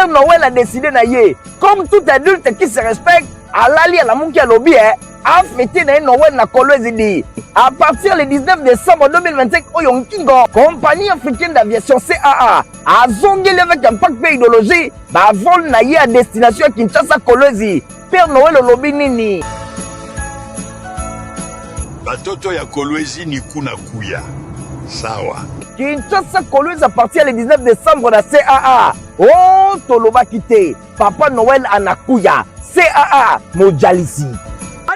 Père Noël a décidé na ye comme tout adulte qui se respecte, alali alamuki alobi eh, afete na ye Noël na Kolwezi di à partir le 19 décembre 2025 oyo nkingo compagnie africaine d'aviation CAA azongeli avec impact mpe idéologie bavol na ye à destination ya Kinshasa Kolwezi. Père Noël olobi nini? Batoto ya Kolwezi ni kuna kuya. Sawa. Kinshasa Kolwezi à partir le 19 décembre na CAA. Oh, tolobaki te. Papa Noël anakuya. CAA mojalisi.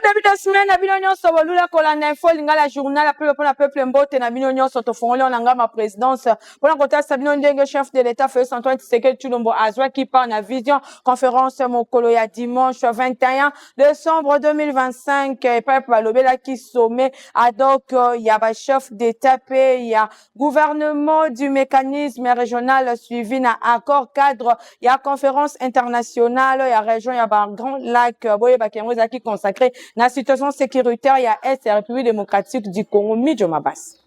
Début de semaine na bino nyonso bolula kolanda info lingala journal ya peuple mpona peuple. Mbote na bino nyonso. Tofongoli na ngama présidence mpona kotalisa bino ndenge chef de l'État Félix Antoine Tshisekedi Tshilombo azwaki part na vision conférence mokolo ya dimanche 21 décembre 2025, epai balobelaki sommet ad hoc ya bachef d'État mpe ya gouvernement du mécanisme régional suivi na accord cadre ya conférence internationale ya région ya bagrands lacs. Boyebaki yango ezalaki consacré na situation sécuritaire ya est ya République démocratique du Congo. Mijo Mabasi.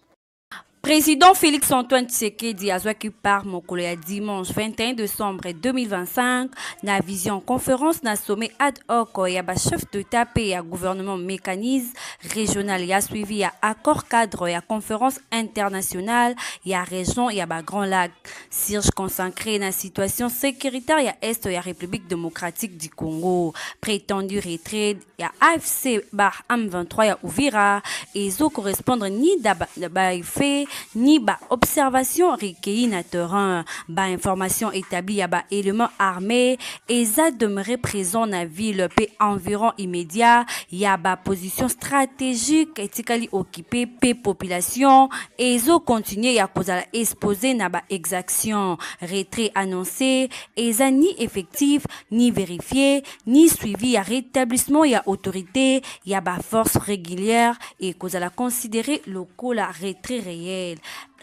Président Félix Antoine Tshisekedi azwaki part mokolo ya dimanche 21 décembre 2025 na vision conférence na sommet ad hoc ya bachef d'État mpe ya gouvernement mécanisme régional ya suivi ya accord cadre ya conférence internationale ya région ya bagrands lacs CIRGL, consacré na situation sécuritaire ya est ya République démocratique du Congo. Prétendu retrait ya AFC barre M23 ya Uvira ezocorrespondre ni bafaits ni baobservation recueilli na terrain. Bainformation établie ya baélément armé eza demeuré présent na ville mpe environ immédiat ya baposition stratégique etikali occupé, mpe population ezocontinue ya kozala exposé na baexaction. Retrait annoncé eza ni effectif, ni vérifié, ni suivi ya rétablissement ya autorité ya baforce régulière ekozala considéré lokola retrait réel.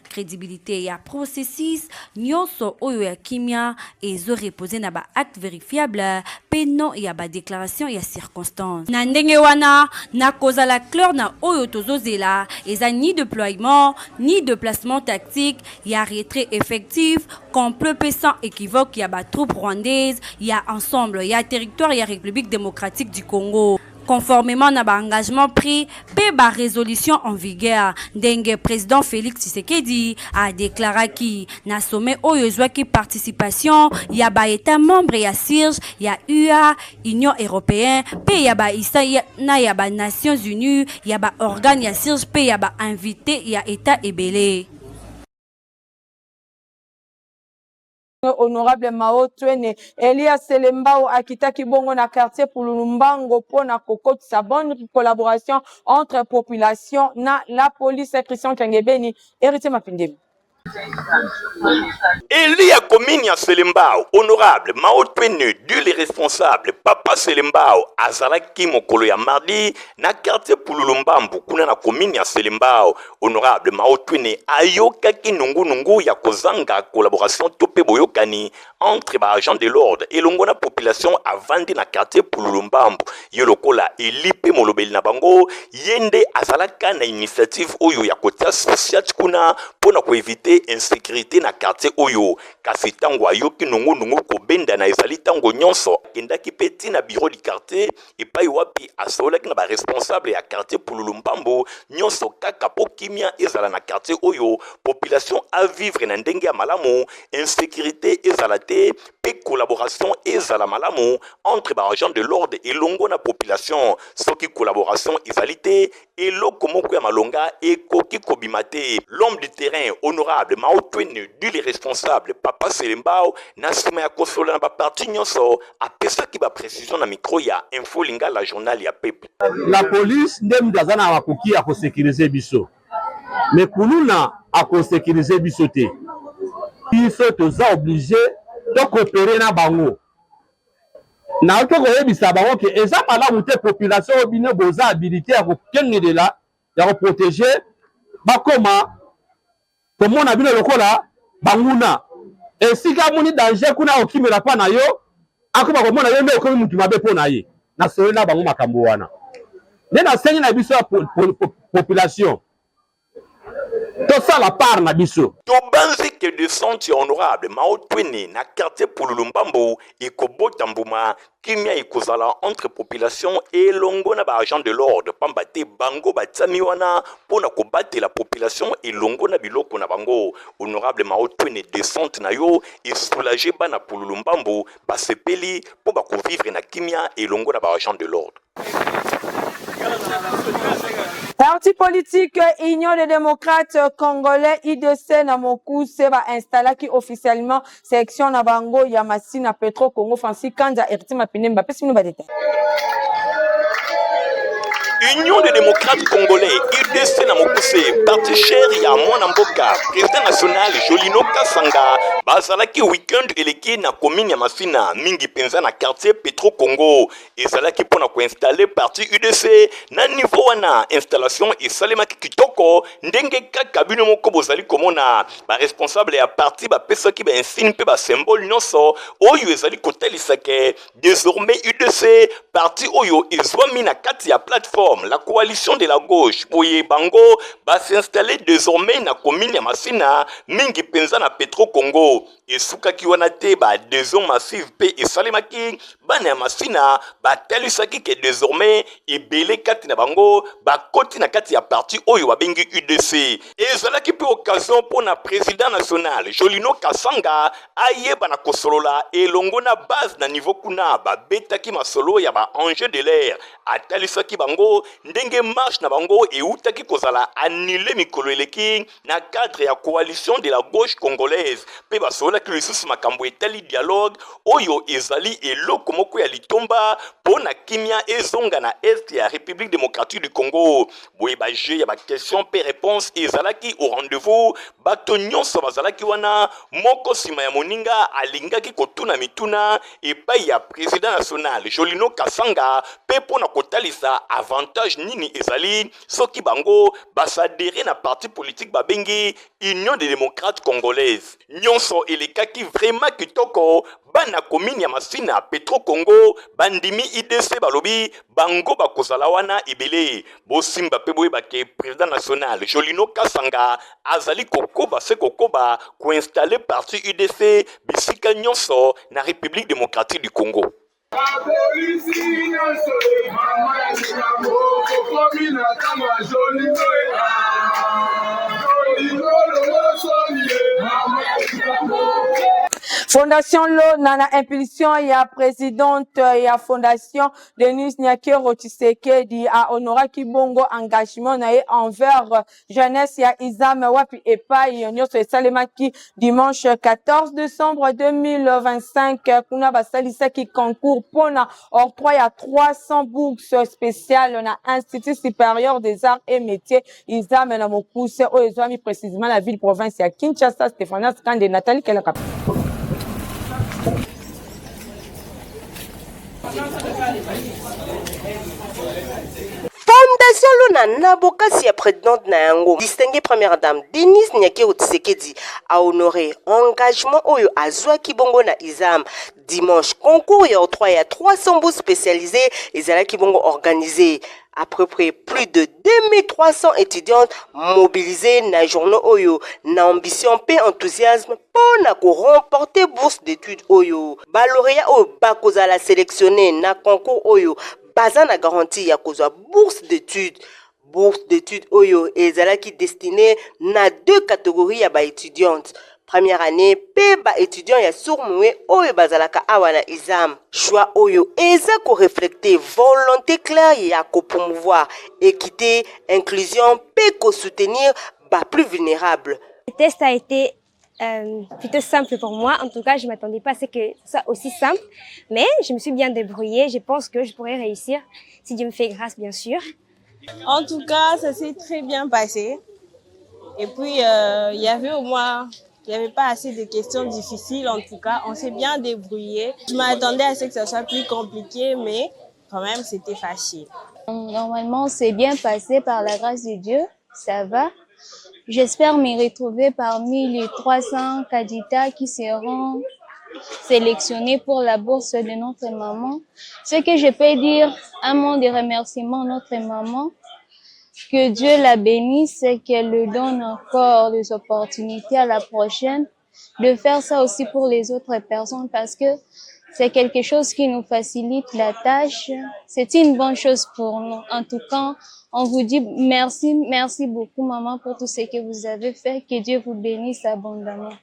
Crédibilité ya processus nyonso oyo ya kimia ezorepose na baacte vérifiable mpe non ya badéclaration ya circonstance. Na ndenge wana, na kozala clair na oyo tozozela eza ni déploiement ni déplacement tactique ya retrait effectif, complet mpe sans équivoque ya batroupe rwandaise ya ensemble ya territoire ya République démocratique du Congo, conformément na baengagement pris mpe barésolution en vigueur. Ndenge président Félix Tshisekedi adeklaraki na sommet oyo ezwaki participation ya baétat membre ya CIRGL, ya UA, Union européenne mpe ya baisa na ya banations unies, ya baorgane ya CIRGL mpe ya bainvité ya état ebele. Honorable Mao Twene Elias Selembao akitaki bongo na quartier Pululumbango mpona kokotisa bonne collaboration entre population na la police. Christian Kengebeni, Héritier Mapindemi. Élu ya commune ya Selembao, honorable Mao Twene, dul responsable Papa Selembao, azalaki mokolo ya mardi na quartier Pululumbambu kuna na commune ya Selembao. Honorable Mao Twene ayokaki nungunungu ya kozanga collaboration to mpe boyokani entre baagent de l'ordre elongo na population avandi na quartier Pululumbambu. Ye lokola élu mpe molobeli na bango, ye nde azalaka na initiative oyo ya kotia sociat kuna mpo na koevite insécurité na quartier oyo. Kasi ntango ayoki nungunungu kobendana ezali ntango nyonso, akendaki mpe ntina bureau du quartier epai wapi asololaki na baresponsable ya quartier Pululumbambu nyonso, kaka mpo kimia ezala na quartier oyo, population avivre na ndenge ya malamu, insécurité ezala te mpe collaboration ezala malamu entre baagent de l'ordre elongo na population. Soki collaboration ezali te, eloko moko ya malonga ekoki kobima te. L'homme du terrain, honorable Mao Twene, dul responsable Papa Selembao, na nsima ya kosolola na baparti nyonso, apesaki baprécision na micro ya Info Lingala, journal ya peuple. La police nde mutu aza na makoki ya kosécuriser biso, mais kuluna akosécuriser biso te. Biso toza obligé tocoopérer na bango. Naoki koyebisa bango ke eza malamu te, population oyo bino boza habilité ya kokengelela, ya koprotéger, bakoma komona bino lokola banguna. Esika amoni danger kuna, akokimela mpa na yo, akoma komona yo nde okomi mutu mabe mpo na ye. Nasolola na bango makambo wana nde nasengi na biso ya population. Tosala part na biso. Tobanzi que descente ya honorable Mao Twene na quartier Pululu Mbambo ekobota mbuma, kimia ekozala entre population elongo na ba agents de l'ordre pamba te bango batiami wana mpo na kobatela population elongo na biloko na bango. Honorable Mao Twene, descente na yo e soulager bana Pululu Mbambo, basepeli mpo bakovivre na kimia elongo na ba agents de l'ordre. Parti politique Union des démocrates congolais IDC na mokuse ba installaki officiellement section na bango ya Masina Petro Congo Francis Kanza Héritier Mapine bapesi bino ba détails. Union des démocrates congolais UDC na mokuse parti cher ya mwana mboka président national Jolino Kasanga bazalaki week-end eleki na commune ya Masina mingi mpenza na quartier Petro Congo ezalaki mpo na koinstalle parti UDC na niveau wana. Installation esalemaki kitoko ndenge kaka bino moko bozali komona. Baresponsable ya parti bapesaki bainsigne mpe basymbole nyonso oyo ezali kotalisa ke désormais UDC parti oyo ezwami na kati ya plateforme la coalition de la gauche. Boye bango basinstalle désormais na commune ya Masina, mingi mpenza na Petro Congo. Esukaki wana te, ba adhesion massive mpe esalemaki. Bana ya Masina batalisaki ke désormais ebele kati na bango bakoti na kati ya parti oyo babengi UDC. Ezalaki mpe occasion mpo na président national Jolino Kasanga ayeba na kosolola elongo na base na niveau kuna. Babetaki masolo ya ba enjeux de l'air, atalisaki bango ndenge marche na bango eutaki kozala annulé mikolo eleki na cadre ya coalition de la gauche congolaise, mpe basololaki lisusu makambo etali dialogue oyo ezali eloko moko ya litomba mpo na kimia ezonga na est ya République démocratique du Congo. Boye ba jeu ya ba question mpe réponse ezalaki au rendez-vous, bato nyonso bazalaki wana, moko nsima ya moninga alingaki kotuna mituna epai ya président national Jolino Kasanga mpe mpo na kotalisa avantage nini ezali soki bango basadere na parti politique babengi Union des démocrates congolaises. Nyonso elekaki vraiment kitoko. Bana commune ya Masina Petro Congo bandimi IDC, balobi bango bakozala wana ebele. Bosimba mpe boyeba ke président national Jolino Kasanga azali kokoba se kokoba koinstalle parti UDC bisika nyonso na République démocratique du Congo. Bapolisi nyonso mama ya likambo tokomi na ntango ya jolino jolino longosoni mama ya likambo. Fondation Lona na impulsion ya présidente ya fondation Denise Nyakeru Tshisekedi a honoraki bongo engagement na ye envers jeunesse ya Izam wapi epai nyonso esalemaki dimanche 14 décembre 2025. Kuna basalisaki concours mpona octroi ya 300 bourses spéciales na Institut supérieur des arts et métiers Izam na mokuse oyo ezwami précisément na ville province ya Kinshasa. Stéphanas Kande, Nathalie Kelaka. Fondation Lona na bokasi ya présidente na yango, distinguée première dame Denise Nyakeru Tshisekedi, a honoré engagement oyo azwaki bongo na Izam. Dimanche, concours ya octroi ya 300 bourses spécialisées ezalaki bongo organisé. À peu près plus de 2300 étudiantes mobilisées na journée oyo na ambition mpe enthousiasme mpo na koremporter bourse d'études oyo. Balauréat oyo bakozala sélectionné na concours oyo baza na garantie ya kozwa bourse d'études. Bourse d'études oyo ezalaki destiné na deux catégories ya baétudiantes: première année mpe baétudiant ya sourds-muets oyo bazalaka awa na Izam. Choix oyo eza koreflecte volonté claire ya kopromouvoir équité, inclusion mpe kosoutenir baplus vulnérables. Le test a été plutôt simple pour moi. En tout cas, je ne m'attendais pas à ce que ce soit aussi simple. Mais je me suis bien débrouillée. Je pense que je pourrais réussir, si Dieu me fait grâce, bien sûr. En tout cas, ça s'est très bien passé. Et puis, il y avait au moins, il n'y avait pas assez de questions difficiles. En tout cas, on s'est bien débrouillé. Je m'attendais à ce que ça soit plus compliqué, mais quand même, c'était facile. Normalement, c'est bien passé par la grâce de Dieu. Ça va. J'espère me retrouver parmi les 300 candidats qui seront sélectionnés pour la bourse de notre maman. Ce que je peux dire, un mot de remerciement à notre maman. Que Dieu la bénisse et qu'elle lui donne encore des opportunités à la prochaine de faire ça aussi pour les autres personnes parce que c'est quelque chose qui nous facilite la tâche. C'est une bonne chose pour nous. En tout cas, on vous dit merci, merci beaucoup maman pour tout ce que vous avez fait. Que Dieu vous bénisse abondamment.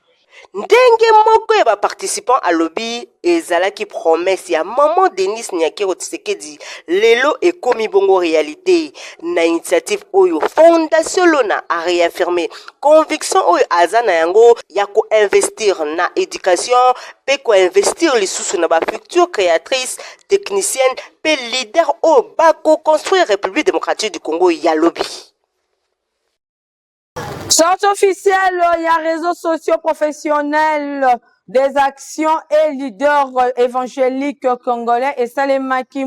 Ndenge moko ya ba participants alobi ezalaki promesse ya maman Denise Nyakeru Tshisekedi lelo ekomi bongo realite. Na initiative oyo Fondation Lona a reaffirmer conviction oyo aza na yango ya ko investir na education pe ko investir lisusu na ba futures creatrices, techniciennes pe leaders oyo bako construire Republique democratique du Congo ya lobi. Sortie officielle ya réseaux sociaux professionnels des actions et leaders évangéliques congolais esalemaki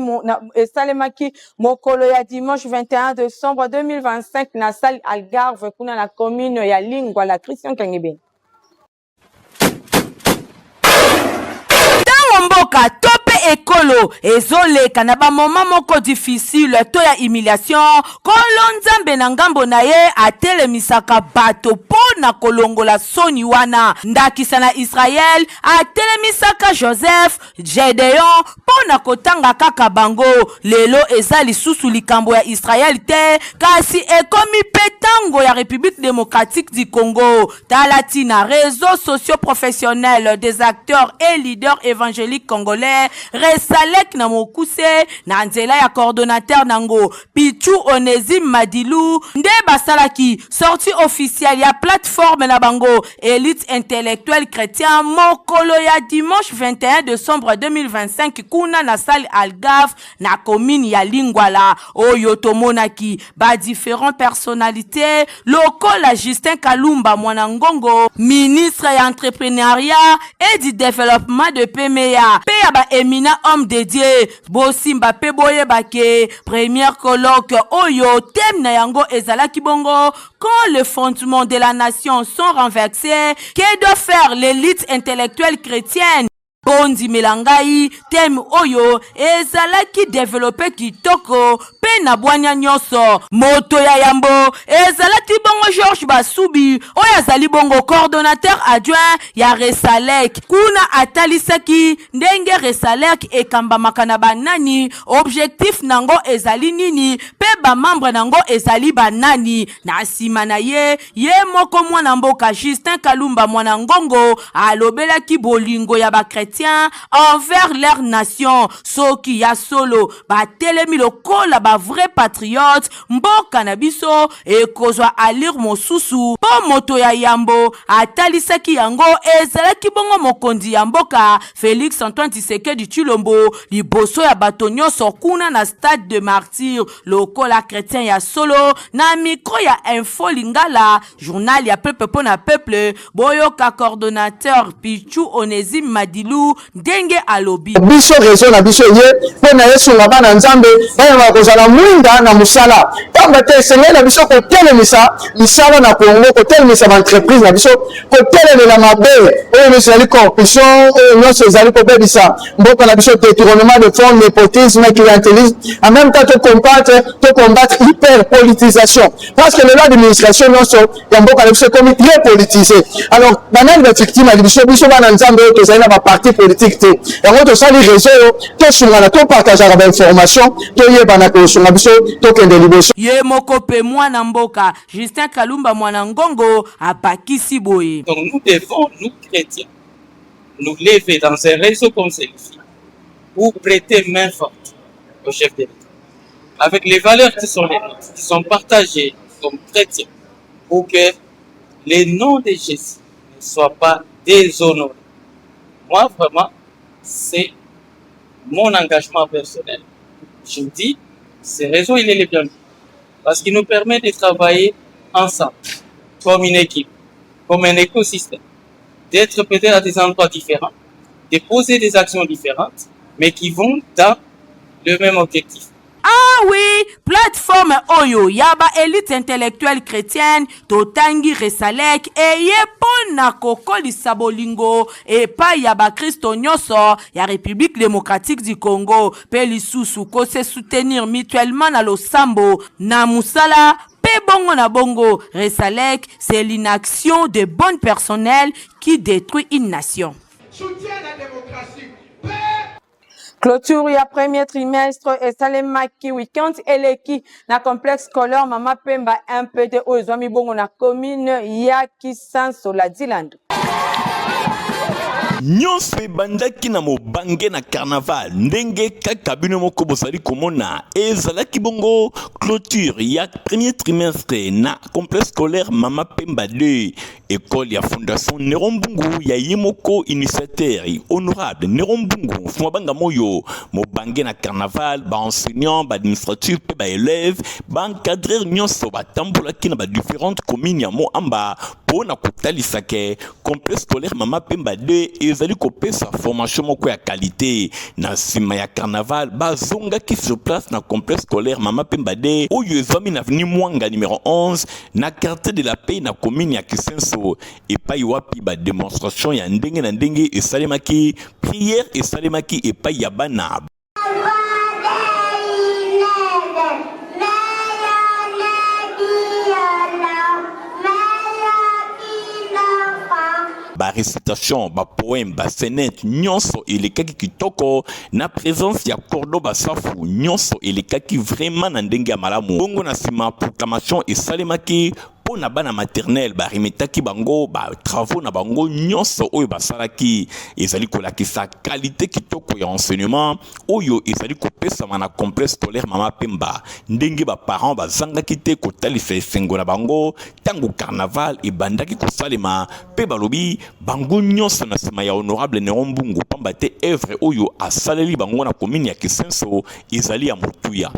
esalemaki mokolo ya dimanche 21 décembre 2025 na salle Algarve kuna na commune ya Lingwala. Christian Kangebe. Ntango mboka to mpe ekolo ezoleka na bamoma moko difficile to ya humiliation, Nkolo Nzambe na ngambo na ye atelemisaka bato mpo na kolongola soni wana. Ndakisa na Israël, atelemisaka Joseph, Gedeon mpo na kotanga kaka bango. Lelo eza lisusu likambo ya Israël te, kasi ekomi mpe tango ya Republique democratique du Congo. Tala tina Reseau socio-professionnel des acteurs et leaders evangeliques congolais, Resalec na mokuse, na nzela ya coordonnateur nango Pitshou Onesime Madilu nde basalaki sortie officielle ya plateforme na bango Elite intellectuelle chrétien mokolo ya dimanche 21 decembre 2025 kuna na salle Algaf na commune ya Lingwala oyo tomonaki ba différents personnalités lokola Justin Kalumba Mwana Ngongo, ministre ya entrepreneuriat et du développement de PMEA pe ya ba eminents hommes de Dieu. Bosimba pe boyeba ke première colloque oyo thème na yango ezalaki bongo quand le fondement de la nation sont renversés, que doit faire l'élite intellectuelle chrétienne? Bondimela ngai, thème oyo ezalaki developpe kitoko mpe na bwanya nyonso. Moto ya yambo ezalaki bongo Georges Basubi oyo azali bongo coordonnateur adjoint ya Resalec. Kuna atalisaki ndenge Resalec ekambamaka na banani, objectif nango ezali nini mpe ba membres nango ezali banani. Na nsima na ye, ye moko mwana mboka Justin Kalumba Mwana Ngongo alobelaki bolingo ya ba chretiens envers leur nation. Soki ya solo batelemi lokola ba vrais patriotes, mboka na biso ekozwa allure mosusu mpo moto ya yambo atalisaki yango ezalaki bongo mokonzi ya mboka Felix Antoine Tshisekedi Tshilombo liboso ya bato nyonso kuna na stade de Martyrs. Lokola chretien ya solo, na micro ya Info Lingala, journal ya peuple mpo na peuple, boyoka coordonnateur Pitshou Onesime Madilu ndenge alobi. Biso reseau na biso eye mpo na esunga bana Nzambe bayeba kozala mwinda na mosala, pamba te esengeli na biso kotelemisa misala na Congo, kotelemisa ba entreprise na biso, kotelemela mabe oyo nyonso ezali corruption, oyo nyonso ezali kobebisa mboka na biso, detournement de fonds, nepotisme, clientelisme, en même temps to combattre, to combattre hyperpolitisation, parce que lelo administration nyonso ya mboka na biso ekomi très politisé. Alors banani ba victime ya libiso? Biso bana Nzambe oyo tozali na ba parti politique te, yango tosali réseau oyo tosungana, topartageaka ba information, toyebana, kosunga biso tokende liboso. Ye moko pe mwana mboka Justin Kalumba Mwana Ngongo abakisi boye. Donc nous devons, nous chrétiens, nous lever dans un réseau comme celui-ci pour prêter main forte au chef de l'État. Avec les valeurs qui sont les nôtres, qui sont partagées comme chrétiens, pour que le nom de Jésus ne soit pas déshonoré. Moi, vraiment, c'est mon engagement personnel. Je me dis, ce réseau, il est le bienvenu. Parce qu'il nous permet de travailler ensemble, comme une équipe, comme un écosystème, d'être peut-être à des endroits différents, de poser des actions différentes, mais qui vont dans le même objectif. Ah oui, plateforme Plateforme oyo ya ba elites intellectuelles chretiennes totangi Resalec eye mpo na kokolisa bolingo epai ya bakristo nyonso ya Republique democratique du Congo mpe lisusu ko se soutenir mutuellement na losambo, na mosala mpe bongo na bongo. Resalec, c'est l'inaction de bonne personnelle qui detruit une nation. Soutien la démocratie. Clôture ya premier trimestre esalemaki week-end eleki na complexe scolaire Mama Pemba MPD oyo ezwami bongo na commune ya Kisanso la Dilando. Nyonso ebandaki na mobange na carnaval ndenge kaka bino moko bozali komona ezalaki bongo clôture ya premier trimestre na complexe scolaire Mama Pemba 2 Ecole ya Fondation Nero Mbungu ya ye moko initiateur honorable Nero Mbungu Mfuma Banga Moyo mobange na carnaval ba enseignants ba administratifs pe ba élèves ba encadreurs nyonso batambolaki na ba différentes communes ya Moamba mpo na kotalisa ke complexe scolaire Mama Pemba 2 ezali kopesa formation moko ya qualité. Na nsima ya carnaval bazongaki sur place na complexe scolaire Mama Pemba 2 oyo ezwami na avenue Mwanga numero 11 Na quartier de la paix na commune ya Kisenso epai wapi ba demonstration ya ndenge na ndenge esalemaki, prière esalemaki epai ya bana. Ba recitation, ba poème, ba scénette nyonso elekaki kitoko na présence ya Cordoba Safu, nyonso elekaki vraiment na ndenge ya malamu. Bongo na sima proclamation esalemaki mpo na bana maternelle, baremetaki bango ba travaux na bango nyonso oyo basalaki. Ezali kolakisa qualité kitoko ya enseignement oyo ezali kopesama na complexe scolaire Mama Pemba, ndenge ba parents bazangaki te kotalisa esengo na bango ntango carnaval ebandaki kosalema, mpe balobi bango nyonso na nsima ya honorable Nero Mbungu, pamba te œuvre oyo asaleli bango na commune ya Kisenso ezali ya motuya.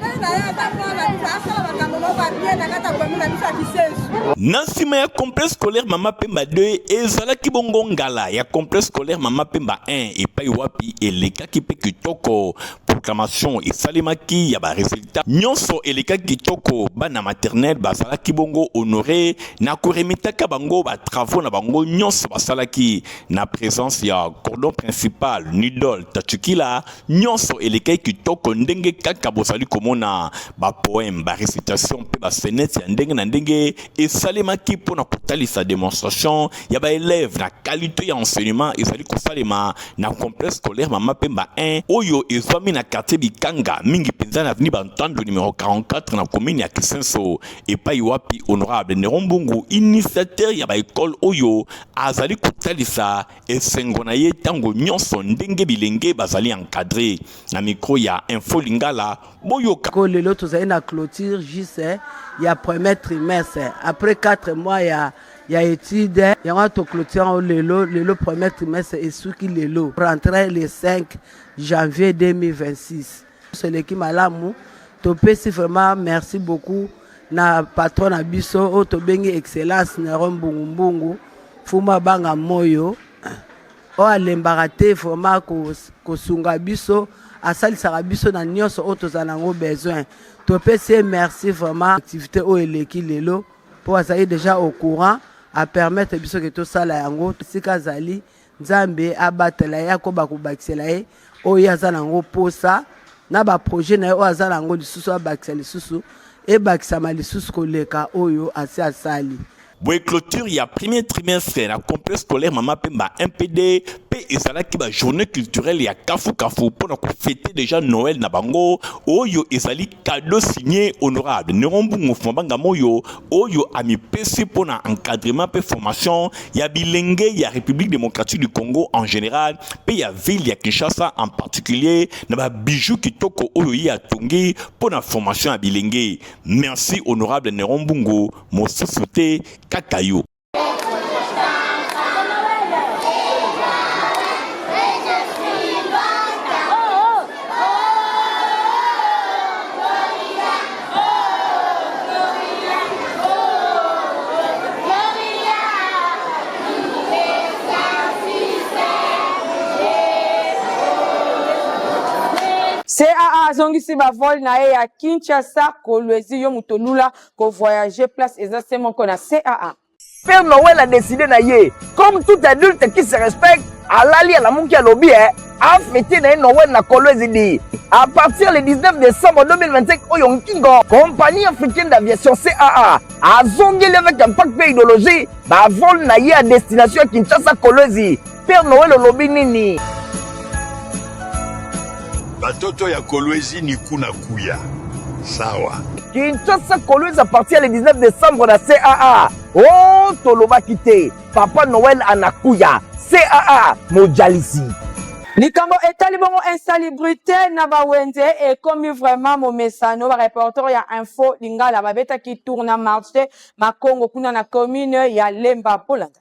Na nsima ya complexe scolaire Mama Pemba 2 ezalaki bongo ngala ya complexe scolaire Mama Pemba 1 epai wapi elekaki mpe kitoko. Proclamation esalemaki ya ba resultats nyonso elekaki kitoko. Bana maternelle bazalaki bongo honore na koremetaka bango ba travaux na bango nyonso basalaki na presence ya cordon principal Nidol Tachukila. Nyonso elekaki kitoko ndenge kaka bozali komona. Ba poèmes, ba recitations mpe ba scénettes ya ndenge na ndenge esalemaki mpo na kotalisa demonstration ya ba élèves na qualité ya enseignement ezali kosalema na complexe scolaire Mama Pemba 1 oyo ezwami na quartier Bikanga, mingi mpenza na avenue Bantandu numero 44 na commune ya Kisenso, epai wapi honorable Nero Mbungu, initiateur ya ba école oyo, azali kotalisa Esengo na ye ntango nyonso ndenge bilenge bazali encadre. Na micro ya Info Lingala, boyoka. Ko lelo tozali na clôture juste ya premier trimestre après 4 mois ya ya étude yango wana toclôture yango lelo lelo premier trimestre esuki lelo rentrée le 5 janvier 2026 eleki malamu topesi vraiment merci beaucoup na patron na biso oyo tobengi excellence Nero Mbungu Mbungu Fuma Banga Moyo oyo alembaka te vraiment kosunga biso asalisaka biso na nyonso oyo tozala nango besoin topesi ye merci vraiment activité oyo eleki lelo mpo azali déjà au courant apermettre biso ke tosala yango esika azali Nzambe abatela ye akoba kobakisela ye oyo ye aza na yango posa na ba projet na ye oyo aza na yango lisusu abakisa lisusu ebakisama lisusu koleka oyo asi asali. Boye cloture ya premier trimestre na complexe scolaire Mama Pemba MPD pe ezalaki ba journée culturelle ya kafu kafu pona ko fêter déjà Noël na bango oyo ezali cadeau signé honorable Nero Mbungu Mfumabanga Moyo oyo amipesi pona encadrement pe formation ya bilenge ya République démocratique du Congo en général pe ya ville ya Kinshasa en particulier na ba bijoux kitoko oyo ye atongi pona formation ya bilenge. Merci honorable Nero Mbungu, mosusu te kaka yo. CAA azongisi ba vol na ye ya Kinshasa Kolwezi yo moto olula ko voyager place eza se moko na CAA. Père Noël a décidé na ye comme tout adulte qui se respecte alali alamuki alobi eh afete na ye Noël na Kolwezi di à partir le 19 décembre 2025 oyo nkingo compagnie africaine d'aviation CAA azongeli avec impact mpe idéologie ba vol na ye à destination ya Kinshasa Kolwezi Père Noël olobi nini? Batoto ya Kolwezi ni kuna kuya. Sawa. Kinshasa Kolwezi à partir le 19 décembre na CAA. Oh, tolobaki te. Papa Noël anakuya. CAA mojalisi. Likambo etali bongo insalubrité na bawenze ekomi vraiment momesano. Ba reporter ya Info Lingala babetaki tour na marché Makongo kuna na commune ya Lemba Bolanda.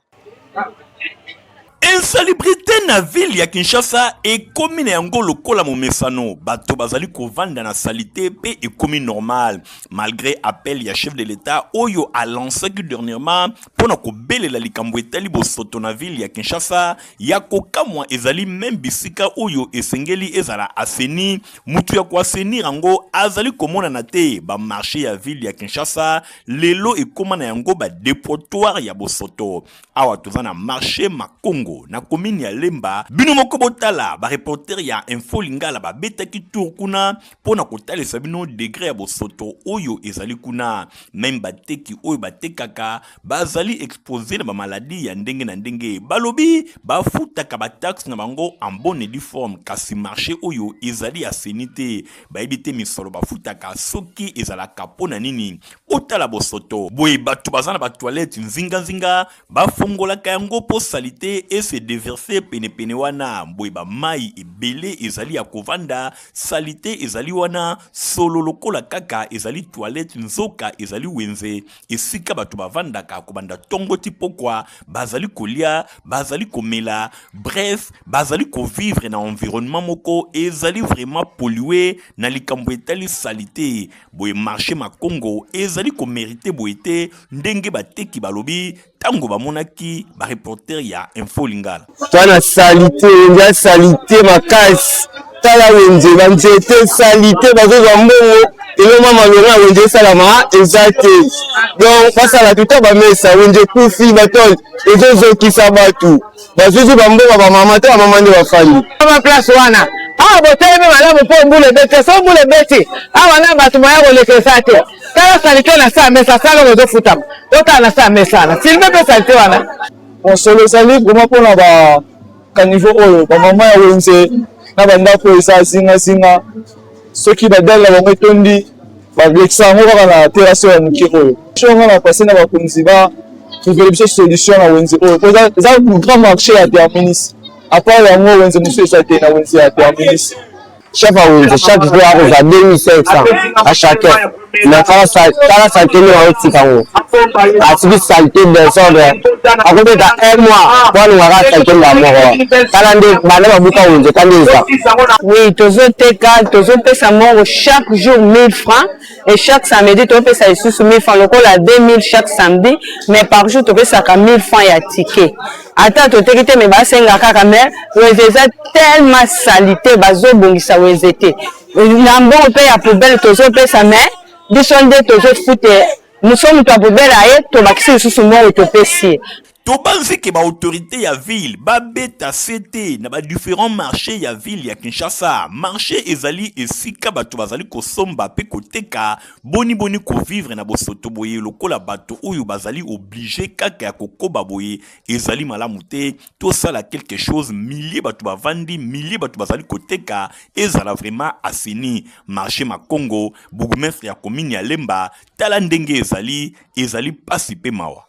Insalubrite na ville ya Kinshasa ekomi na yango lokola momesano, bato bazali kovanda na salite mpe ekomi normal malgre appel ya chef de l'etat oyo alansaki dernièrement mpo na kobelela likambo etali bosoto na ville ya Kinshasa. Ya kokamwa ezali meme bisika oyo esengeli ezala assaini, mutu ya koassainir yango azali komonana te. Ba marché ya ville ya Kinshasa lelo ekoma na yango ba depotoir ya bosoto. Awa toza na marché Makongo na commune ya Lemba. Bino moko botala ba reporter ya Info Lingala babetaki tour kuna mpo na kotalisa bino degre ya bosoto oyo ezali kuna. Meme bateki oyo batekaka bazali expose na ba maladie ya ndenge na ndenge. Balobi bafutaka ba taxe na bango en bonne et due forme, kasi marché oyo ezali assaini te. Bayebi te misolo bafutaka soki ezalaka mpo na nini. Botala bosoto boye, bato baza na ba toilette nzinganzinga, bafongolaka yango mpo salite e se deverser penepene wana. Boye ba mayi ebele ezali ya kovanda, salite ezali wana, solo lokola kaka ezali toilette nzoka ezali wenze esika bato bavandaka kobanda tongo ti pokwa, bazali kolia, bazali komela, bref bazali kovivre na environnement moko ezali vraiment pollue na likambo etali salite. Boye marché Makongo ezali ko merite boye te ndenge bateki balobi tango bamonaki ba reporter ya Info Lingala. Toza na salite, wenze ya salite makasi. Tala wenze, ba nzete salite, bazozwa mbongo eloko mwa malonga ya wenze esalama eza te. Donc basala tuta bamesa, wenze ekufi, bato ezozokisa bato. Bazuzi ba mbongo ya ba mama te, ba mama nde bafandi. Ba place wana awa botelemi malamu mpo mbula ebeti so mbula ebeti awa na bato moya koleka eza te. Tala salite na sa mesa sala oyo ezofutama otala na sa mesa wana filme mpe salite wana. Mosolo ezali vraiment mpona ba caniveau oyo ba mama ya wenze na ba ndako eza zinga zinga soki ba dalle na bango etondi balekisa yango kaka na terrasse oyo ya moke oyo. Question nga na passe na bakonzi ba trouver biso solution na wenze oyo po eza grand marché ya terminus à part yango wenze mosusu eza te na wenze ya terminus. Chef ya wenze chaque jour akozwa 2500 à chacun mais tala salite nde baotika yango atiki salite desordre akobeta un mois po alongaka salite mbala moko tala nde banda babuka wenze ta nde eza. Oui, tozoteka, tozopesa mbongo chaque jour 1000 francs et chaque samedi topesa lisusu 1000 francs lokola 2000 chaque samedi, mais par jour topesaka 1000 francs ya ticket. Ata toteki te mais basenga kaka, mais wenze eza tellement salite, bazobongisa wenze te. Na mbongo pe ya poubelle tozopesa, mais biso nde tozofute moso moto ya poubelle aye tobakisi lisusu mbongo topesi ye. Tobanzi ke ba autorites ya ville babeta sete na ba differents marches ya ville ya Kinshasa. Marche ezali esika bato bazali kosomba pe koteka. Boni boni ko vivre na bosoto boye lokola bato oyo bazali oblige kaka ya kokoba boye ezali malamu te. Tosala quelque chose, milliers bato bavandi, milliers bato bazali koteka, ezala vraiment assaini. Marche Makongo, bourgmestre ya commune ya Lemba, tala ndenge ezali, ezali pasi pe mawa.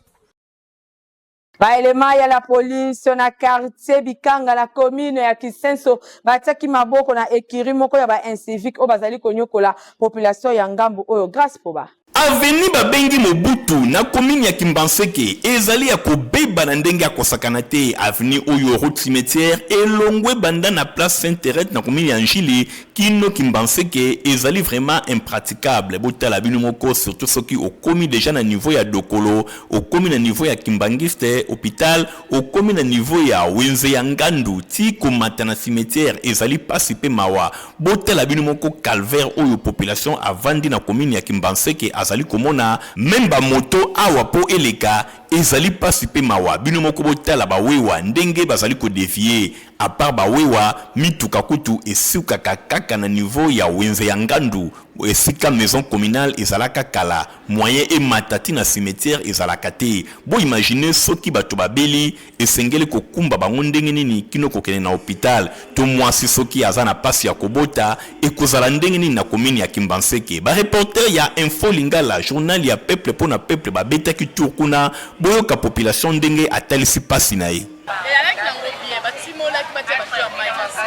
Ba elements ya la police na quartier Bikanga na commune ya Kisenso batiaki maboko na ecurie moko ya ba inciviques oyo bazali konyokola population ya ngambo oyo. Grace Poba. Avenue babengi Mobutu na commune ya Kimbanseke ezali ya kobeba na ndenge ya kosakana te. Avenue oyo route cimetière elongwe banda na place Sainte Therèse na commune ya N'Djili. Kino Kimbanseke ezali vraiment impraticable, botala bino moko surtout soki okomi dejà na niveau ya Dokolo, okomi na niveau ya Kimbanguiste hopital, okomi na niveau ya wenze ya Ngandu ti komata na cimetière ezali pasi pe mawa. Botala bino moko calvaire oyo population avandi na commune ya Kimbanseke azali komona, meme ba moto awa po eleka ezali pasi pe mawa, bino moko botala ba wewa ndenge bazali ko devier. A part ba wewa, mituka kutu esukaka kaka na niveau ya wenze ya Ngandu, esika maison communale ezalaka kala, moyen emata ti na cimetière ezalaka te. Bo imaginer soki batu babeli, esengeli kokumba bango ndenge nini kino kokende na hopital? To mwasi soki aza na pasi ya kobota, ekozala ndenge nini na commune ya Kimbanseke? Ba reporters ya Info Lingala, journal ya peuple mpo na peuple babetaki tour kuna, boyoka population ndenge atalisi pasi na ye. Eyalaki nango bien, batimolaki batia bato ya mai na se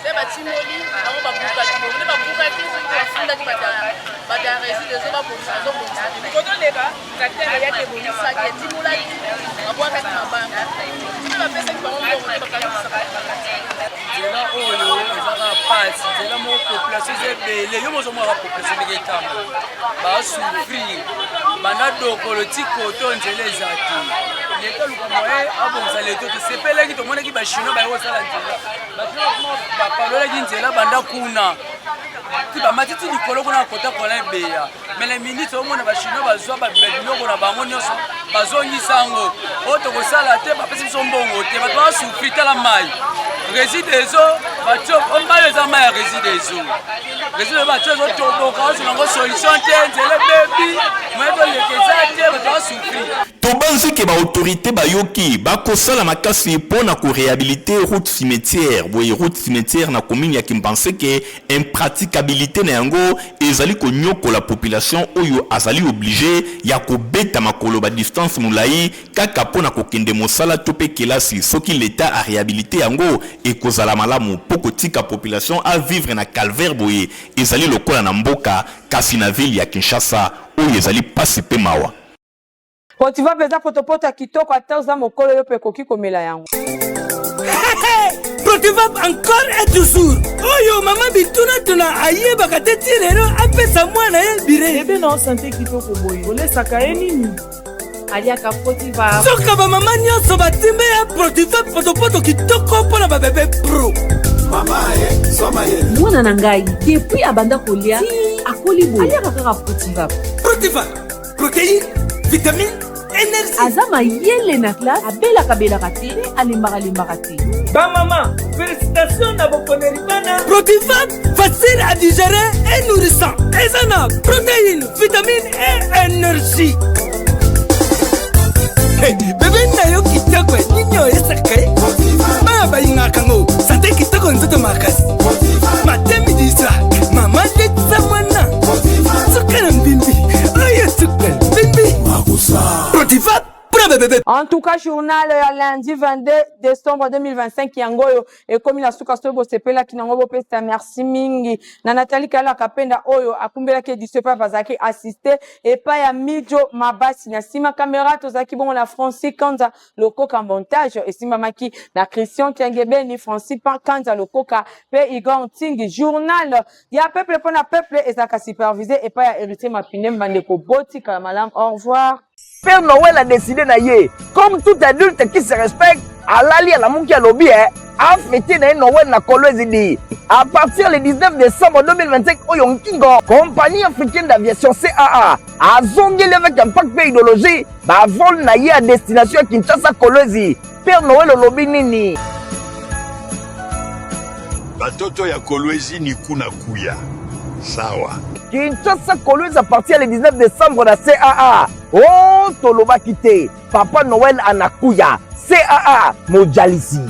se batimoli bango babukaki bongo nde babukaki soki bafundaki bato ya reside ezo babongisa bazobongisa te mikotoleka tracteur eyaki ebongisaki etimolaki babwakaki mabanga soki bapesaki bango mbongo te bakangisaka. Nzela oyo eza kaka pasi, nzela moko population eza ebele, yo mozomona kaka population ndenge etambola, basouffrir banda dokolo ti koto nzela eza te. Leta luka moyen abongisa leto. Tosepelaki, tomonaki bachinois baye kosala nzela, bachinois bapalolaki nzela banda kuna ti bamati ti likolo kuna kota kola ebeya. Mais na minute omona bachinois bazwa biloko na bango nyonso bazongisa yango. Oyo tokosala te, bapesi biso mbongo te, bato basufri. Tala mai reside ezo batio mai, eza mai ya reside ezo reside batio ezotoboka, ozwa yango solution te, nzela ebebi, moye toleka eza te, bato basufri. Tobanzi ke ba autorites bayoki, bakosala makasi mpo na ko rehabiliter route cimetière. Boye route cimetière na commune ya Kimbanseke, impraticabilite na yango ezali konyokola population oyo azali oblige ya kobeta makolo ba distance molayi kaka mpo na kokende mosala to mpe kelasi. Soki l'Etat a rehabiliter yango, ekozala malamu mpo kotika population a vivre na calvaire boye ezali lokola na mboka kasi na ville ya Kinshasa oyo ezali pasi mpe mawa. Potiva mpenza potopoto ya kitoko, ata oza mokolo yo mpe ekoki komela yango. Protivap encore et toujours. Oyo mama bituna tuna ayebaka te ti lelo apesa mwana ye bire. Bebe na sante kitoko boye, olesaka ye nini? Aliaka Protivap. Soka ba mama nyonso batimbe ya Protivap potopoto kitoko mpo na ba bebe pro. Mama ye, soma ye. Mwana na ngai depuis abanda kolia ti akoli boye aliaka kaka Protivap. Protivap protéine, vitamine, énergie. Aza mayele na classe, abelaka belaka te, pe alembaka lembaka te. Ba mama, félicitations na boponeli bana. Protivat, facile à digérer et nourrissant. Eza na protéine, vitamine et énergie. Hey, bebe na yo kitoko nini oyesaka ye bana balingaka ngo sante kitoko nzoto makasi matin midi soir mama letisa mwana suka na mbimbi oyo suka mbimbi protiva mpona bebebe. En tout cas, journal ya lundi 22 décembre 2025 yango oyo ekomi na suka. Soki bosepelaki nango, bopesa merci mingi na Nathalie Kala Kapenda oyo akumbelaki édition epai bazalaki assisté epai ya Mijo Mabasi na nsima caméra. Tozalaki bongo na Francis Kanza Lokoka, montage esimbamaki na Christian Kiangebeni, Francis Kanza Lokoka mpe Igor Ntingi. Journal ya peuple mpo na peuple ezalaka supervisé epai ya Héritier Mapine. Bandeko, botikala malamu, au revoir. Père Noël a décidé na ye, comme tout adulte qui se respecte, alali alamuki alobi eh, afete na ye Noël na Kolwezi di. À partir le 19 décembre 2025 oyo nkingo, compagnie africaine d'aviation CAA azongeli avec impact mpe idéologie ba vol na ye à destination ya Kinshasa Kolwezi. Père Noël olobi nini? Batoto ya Kolwezi ni kuna kuya. Sawa. Kinshasa Kolwezi à partir le 19 décembre na CAA. Oh, tolobaki te. Papa Noël anakuya. CAA mojalisi.